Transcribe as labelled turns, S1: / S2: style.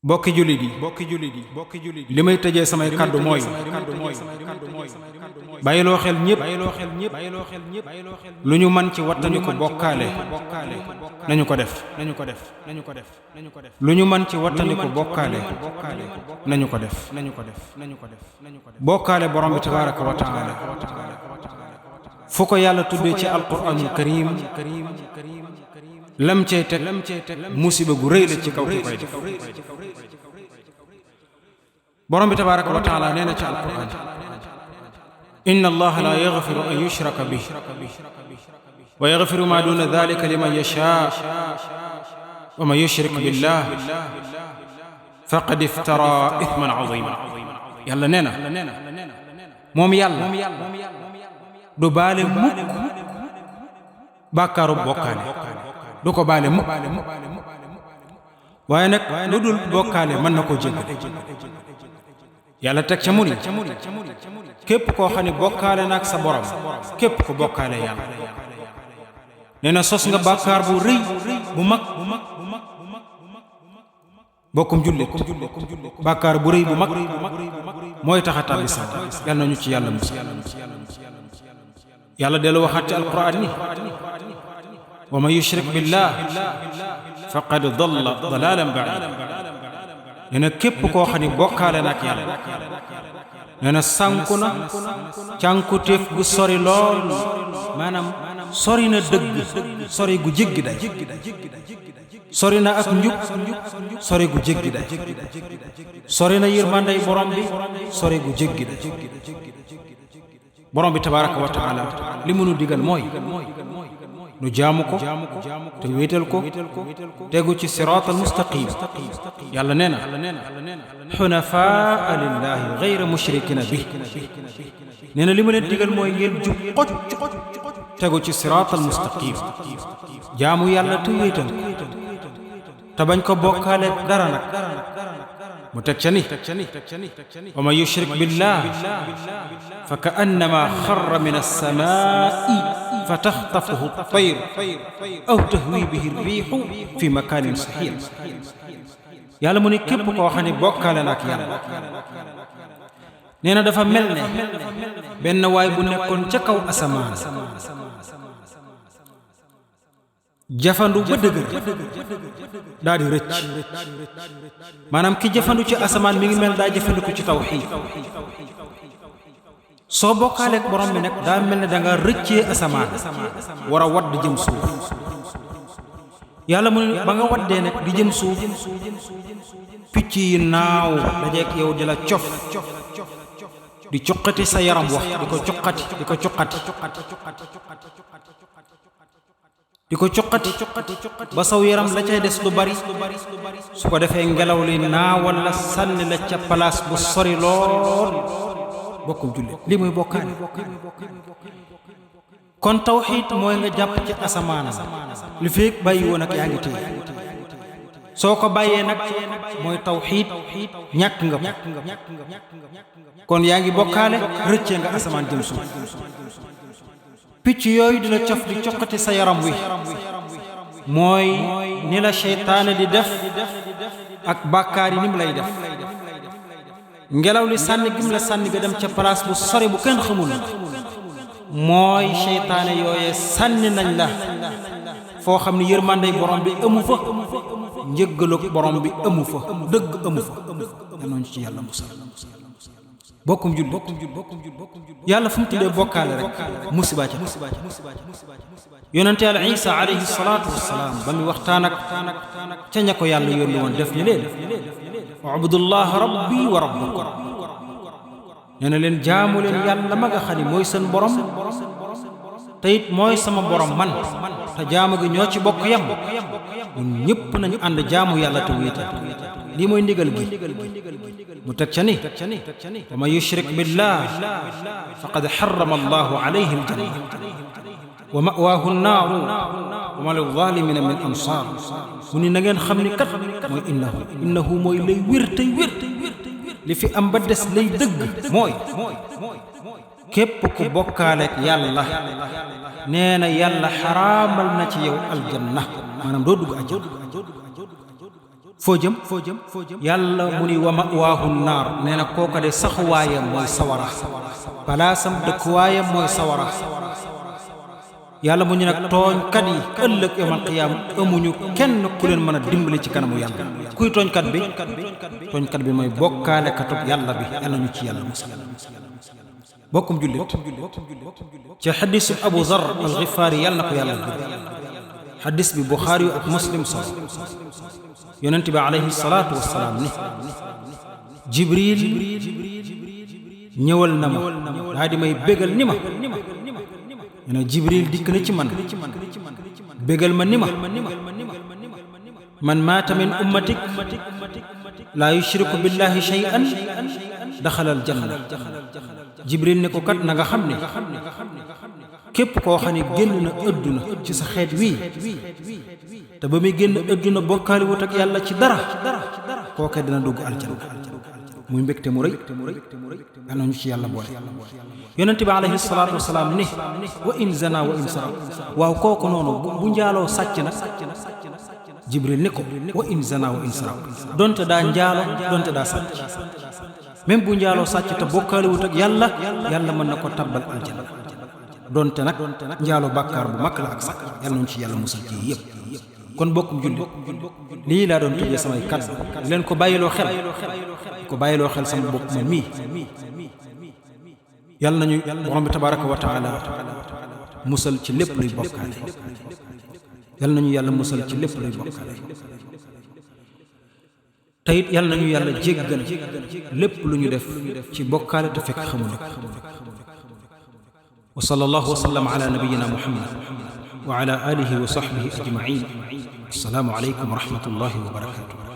S1: bokki jullit yi li may tëjee samay kàddu mooy bàyyiloo xel ñépp lu ñu mën ci wattandiku bokkaale nañu ko def lu ñu mën ci wattandiku bokkaale nañu ko def bokkaale borom bi tabaaraka wa taala fu ko yàlla tuddee ci alquraanul karim lam cey teg musiba gu rëy la ci kaw ki koy def borom bi tabaaraka wa taala nee na ci alquraan inna allaha la yaghfiru an yushraka bih wa yaghfiru ma duna dhalika liman yasha wa man yushrik billah faqad iftara ithman azima yàlla nee na moom yàlla du baale mukk bàkkaaru bokkaale du ko baale mukk waaye nag lu dul bokkaale mën na koo jéggale yàlla teg ca mu ni képp koo xam ne bokkaale nag sa borom képp ko bokkaale yàlla nee na sos nga bàkkaar bu rëy bu mag bokkum jullit bàkkaar bu rëy bu mag mooy tax a tàbbi sawara yàlla nañu ci yàlla musal yàlla dellu waxaat ci alquran ni wa man yushrik billah faqad dalla dalalan ba'ida nee na képp koo xam ne bokkaale nag yàlla nee na sànku na cànkutéef gu sori lool maanaam sori na dëgg sori gu jéggi day sori na ak njub sori gu jéggi day sori na yërmandey borom bi sori gu jéggi day borom bi tabaaraka wa taala li mënu digal mooy nu jaamu ko te wéetal ko tegu ci siraatal mustaqim yàlla nee na xunafaa lillahi gayra mushrikina bi nee na li ma leen digal mooy ngeen jub xoj tegu ci siraatal mustaqim jaamu yàlla te wéetal ko te bañ ko bokkaale dara nag mu teg ca ni wa man yushrik billah fa ka annama xarra min alsamai fa taxtafuhu tayr aw tahwi bihi riixu fi makanin saxiix yàlla mu ne képp koo xam ne bokkaale na ak yàlla nee na dafa mel ne benn waay bu nekkoon ca kaw asamaan jafandu ba dëgër daa di rëcc maanaam ki jafandu ci asamaan mi ngi mel daa jafandiku ci tawxiid soo bokkaaleek borom bi nag daa mel ne da nga rëccee asamaan war a wadd jëm suuf yàlla mu ne ba nga waddee nag di jëm suuf picc yi naaw dajeek yow di la cof di cuqati sa yaram wax di ko cuqati ba saw yaram la cay des lu bari su ko defee ngelaw li naawal la sànni la ca palaas bu sori lool bokkum jullit lii mooy bokkaale kon tawxiid mooy nga jàpp ci asamaanam lu feek bàyyi woon ak yaa ngi téye soo ko bàyyee nag mooy tawxiid ñàkk nga ko kon yaa ngi bokkaale rëccee nga asamaan jëm suuf picc yooyu di la cof di coqati sa yaram wi mooy ni la seytaane di def ak bàkkaar yi ni mu lay def ngelaw li sànni gim la sànni nga dem ca place bu sori bu kenn xamul mooy seytaane yooye sànni nañ la foo xam ne yërmandey borom bi amu fa njëggalug borom bi amu fa dëgg amu fa danoon ci yàlla musal bokkum jul yàlla fu mu tuddee bokkaale rek musiba ca yonente yàlla isa alayhi salaatu wassalaam ba muy waxtaan ak ca ña ko yàlla yónni woon def ni leen ubudullaha rabbi wa rabbukum nee na leen jaamu leen yàlla ma nga xam ne mooy seen borom te it mooy sama borom man te jaamu gi ñoo ci bokk yam ñun ñëpp nañu ànd jaamu yàlla te wéetal lii mooy ndigal gi mu teg ca ni wa man yushrik billah faqad harrama allahu alayhi aljanna wa ma'waahu nnaaru wa ma lizaalimina min ansaar mu ni na ngeen xam ni kat mooy innahu mooy lay wér tey wér li fi am ba des lay dëgg mooy képp ku bokkaaleek yàlla nee na yàlla xaraamal na ci yow aljanna maanaam doo dugg àjjana foo jëm yàlla mu ni wa ma'waahu naar nee na kooka de saxuwaayam mooy sawara palaasam dëkkuwaayam mooy sawara yàlla mu ñu nag tooñkat yi ëllëg yawmal qiyaam amuñu kenn ku leen mën a dimbali ci kanamu yàlla kuy tooñkat bi mooy bokkaalekatub yàlla bi yàlla ñu ci yàlla musal bokkum jullit ci xadisu Abu Zar al-Ghifari yàlla na ko yàlla gërëm xadis bi Buxaari yu ak Muslim solo yonent bi alayhi salaatu wassalaam ni Jibril ñëwal na ma daa di may bégal ni ma ne Jibril dikk na ci man bégal ma ni ma man maata min ummatik laa yushriku billahi shay'an daxalal janna Jibril ne ko kat na nga xam ne képp koo xam ne génn na adduna ci sa xeet wii te ba muy génn adduna bokkaali wut ak yàlla ci dara kooke dina dugg aljanna muy mbégte mu rëy yàlla ñu ci yàlla boole yonent bi alayhi salaatu wasalaam ne wa in zana wa in saraq waaw kooku noonu bu njaaloo sàcc nag Jibril ne ko wa in zana wa in saraq donte daa njaalo donte daa sàcc même bu njaaloo sàcc te bokkaali wut ak yàlla mën na ko tabbal aljanna donte nag njaaloo bàkkaar bu mag la ak sax yàlla ñu ci yàlla musal ci yëpp kon bokkum julli lii laa doon tëjee samay kàddu leen ko bàyyiloo xel sama bopp man mii yàlla nañu borom bi tabaraka wa taala musal ci lépp luy bokkaale yàlla nañu yàlla musal ci lépp luy bokkaale te it yàlla nañu yàlla jéggal lépp lu ñu def ci bokkaale te fekk xamuñu ko wa sallallahu wa sallam ala nabiyyina muhammad wa ala alihi wa sahbihi ajma'in. Assalaamu aleykum wa rahmatullahi wa barakatuh.